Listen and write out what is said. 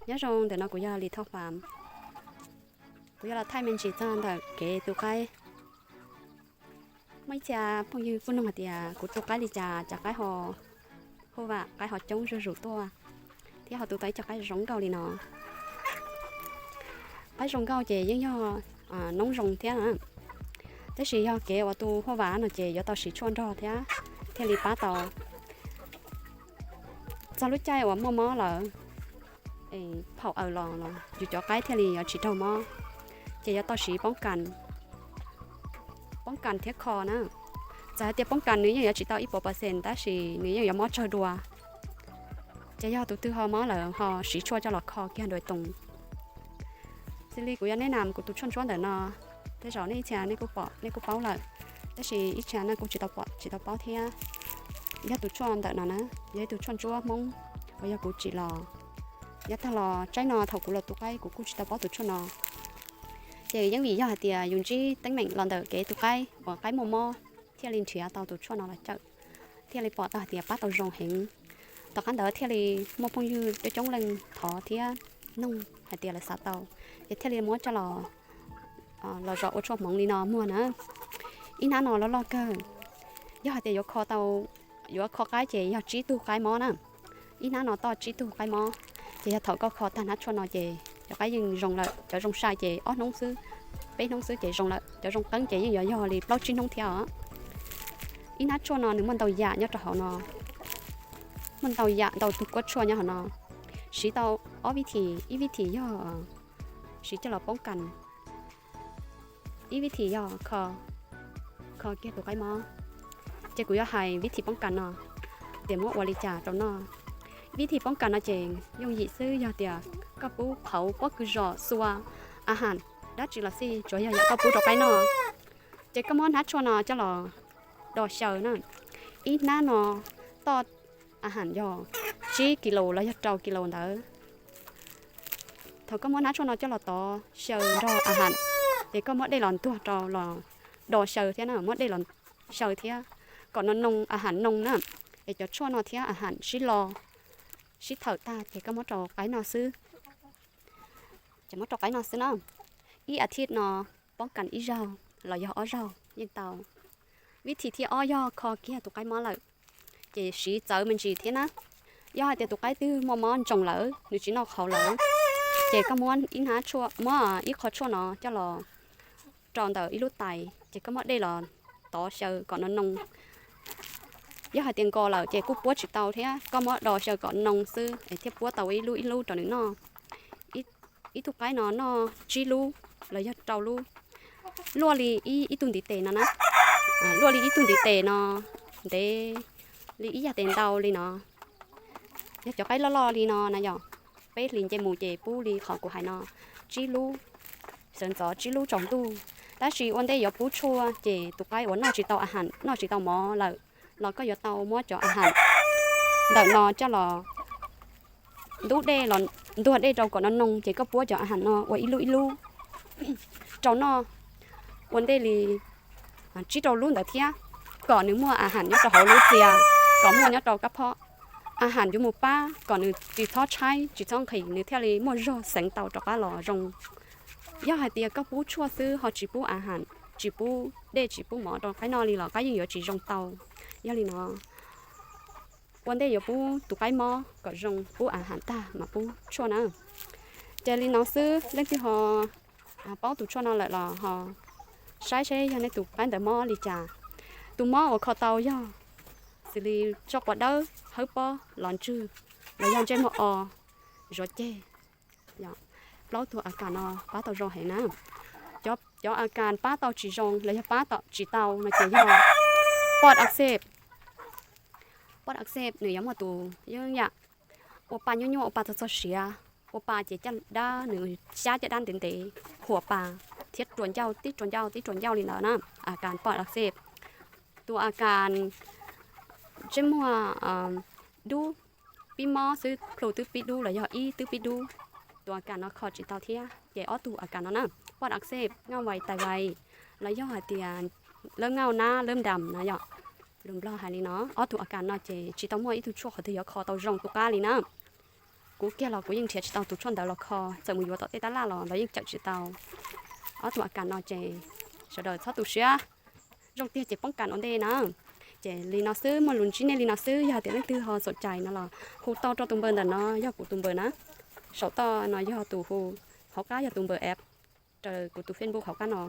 Nyob zoo, ntawm no kuv yog Lis Thoj Fam. Kuv yuav los thaij me ntsis txog ntawm kev tu qaib. Muaj ib txhia phooj ywg kuj nug hais tias kuv tu qaib li cas, cas qaib ho huaj vam, qaib ho coob zuj zus tuaj, thiab ho tu tau ib co qaib zoo nkauj li no. Qaib zoo nkauj ces yeej yog noob zoo thiab, tab sis yog kev uas tu huaj vam no ces yuav tau siv tshuaj nrog thiab thiaj li pab tau. Txog lub caij uas muaj mob lawm, phaum aws los los yus cov qaib thiaj li yuav tsis raug mob, ces yuav tau siv poob kas, poob kas thiab kho na. Txawm hais tias poob kas nws yeej yuav tsis tau ib puas percent tab sis nws yeej yuav mob tsawg dua. Ces yog tus twg ho mob lawm ho siv tshuaj coj los kho kiag nruas toos. Xws li kuv yuav neb nam kuv tus tshuaj ntsuab ntawm no, tej zaum nej ib txhia nej kuj pom nej kuj paub lawm, tab sis ib txhia nej kuj tsis tau pom tsis tau paub thiab. Yog tus tshuaj ntawm no na, yog ib tug tshuaj ntsuab Hmoob uas yog kuv tsim los, yav tag los tsaib no thaum kuv los tu qaib kuv kuj tsis tau paub tus tshuaj no. Ces yeej vim yog hais tias yus ntsib teeb meem los ntawm kev tu qaib uas qaib muaj mob thiaj li nrhiav tau tus tshuaj no los cawm, thiaj li pom tau hais tias pab tau zoo heev. Tom qab ntawd thiaj li muaj phooj ywg coob coob leej thov thiab nug hais tias lawv xav tau, ces thiaj li muab coj los, los zov ua tshuaj hmoov li no muag na. Ib hnab no loj loj kawg, yog hais tias yuav kho tau, yuav kho qaib ces yog tsib tug qaib mob na. Ib hnab no toj tsib tug qaib mob, ces yog thaum koj kho tag hnab tshuaj no ces cov qaib yeej zoo lawm, cov zoo sai ces ob hnub xwb, peb hnub xwb ces zoo lawm, cov zoo qeeb ces yeej yuav yog li plaub tsib hnub thiab os. Ib hnab tshuaj no nws muaj ntau yam nyob rau hauv no, muaj ntau yam ntau tus kuab tshuaj nyob hauv no. Siv tau ob vib thim, ib vib thim yog siv coj los poob kas, ib vib thim yog kho, kho kiag tus qaib mob. Ces kuv yuav hais vib thim poob kas no tias muab ua li cas rau noj. Vib thim poob kas no ces yooj yim xwb, yog tias koj pub qhauv pob kws zos xua, a has, dab tsi los xij, tsuas yog yam koj pub rau qaib noj. Ces koj muab hnab tshuaj no coj los do xyaw na. Ib hnab no toj a has yog tsib kis lus los yog rau kis lus ntawd. Thaum koj muab hnab tshuaj no coj los tov xyaw nrog a has, ces koj muab dej los ntuag rau los do xyaw thiab na, muab dej los xyaw thiab kom no noo, a has noo na, es cov tshuaj no thiab a has sib lo, sib thawm tag ces koj muab rau qaib noj xwb. Ces muab rau qaib noj xwb na. Ib a thiv no poob kas ib zaug los yog ob zaug yeej tau. Vib thim thib ob yog kho kiag tus qaib mob lawm, ces siv txawv me ntsis thiab na. Yog hais tias tus qaib twg muaj mob ntsoos lawm, nws tsis noj qhauv lawm, ces koj muab ib hnab tshuaj, muab ib qho tshuaj no coj los rau ntawm ib lub tais, ces koj muab dej los tov xyaw kom no noo. Yog hais tias nkos lawm ces kuj puab tsis tau thiab, koj muab do xyaw kom noo xwb es thiaj puab tau ib lub ib lub rau nws noj. Ib tug qaib no noj tsib lub los yog rau lub, luaj li ib tug ntiv tes no na, luaj li ib tug ntiv tes no, ntev li ib yag tes ntau li no. Yog cov qaib loj loj li no na yog peb hlis nce mus ces pub li qhov kuv hais no, tsib lub, sawv ntxov tsib lub tsaus ntuj. Tab sis ua ntej yuav pub tshuaj ces tus qaib uas noj tsis tau a has, noj tsis tau mov lawm los koj yuav tau muab cov a has ntawm no coj los ntub dej los ntuag dej rau kom no noo, ces koj puab cov a has no ua ib lub ib lub rau noj ua ntej li tsib rau lub ntawd thiab, kom nws muaj a has nyob rau hauv lub txias, kom muaj nyob rau kab phob. A has yuav mus pab kom nws tsis txhob tshaib tsis txhob nqhis, nws thiaj li muaj zog xeev tau rov qab los zoo. Yog hais tias koj pub tshuaj xwb ho tsis pub a has, tsis pub dej tsis pub mov rau qaib noj li los qaib yeej yuav tsis zoo tau. Yog li no, ua ntej yuav pub tus qaib mob kom zoo, pub a has tag mas pub tshuaj na. Ces li no xwb, leej twg ho paub tus tshuaj no lawm los ho saib seb yog nej tus qaib ntawd mob li cas. Tus mob uas kho tau yog xws li tso quav dawb, hawb pob, los ntswg, los yog ntsej muag o, zuav ceg. Plaub tug a kas no pab tau zoo heev na. Cov a kas pab tau tsis zoo los yog pab tau tsis tau no ces yog poj a xej. Poj a xej nws yuav muaj tus yeeb yam ua pa nyuaj nyuaj, ua pa txog txog siav, ua pa ces caj dab nws xyab caj dab ntev ntev, huam pa thiab rua ncauj tib rua ncauj tib rua ncauj li ntawd na. A kas poj a xej, tus a kas ntsej muag dub, pib mob xwb plhu twb pib dub los yog ib twb pib dub, tus a kas no kho tsis tau thiab. Ces ob tug a kas no na, poj a xej, ngaj vais tais vais, los yog hais tias lab ngaj nab lab nram no yom, lus Nplog hais li no, ob tug a kas no ces tsis tau muaj ib tug tshuaj qhov twg yuav kho tau zoo tu qab li na. Kuv kiag los kuv yeej nrhiav tsis tau tus tshuaj ntawd los kho, txawm mus yuav tom tej tab laj los lawv yeej cawm tsis tau. Ob tug a kas no ces sawv daws txhob tu siab, zoo tiag ces poob kas ua ntej na. Ces li no xwb, muaj lus ntsib nej li no xwb, yog tias leej twg ho xom cai no los hu tau rau tus npawb ntawm no, yog kuv tus npawb na. Saum toj no yog tus hu, hauv qab yog tus npawb app, raws kuv tus Facebook hauv qab no.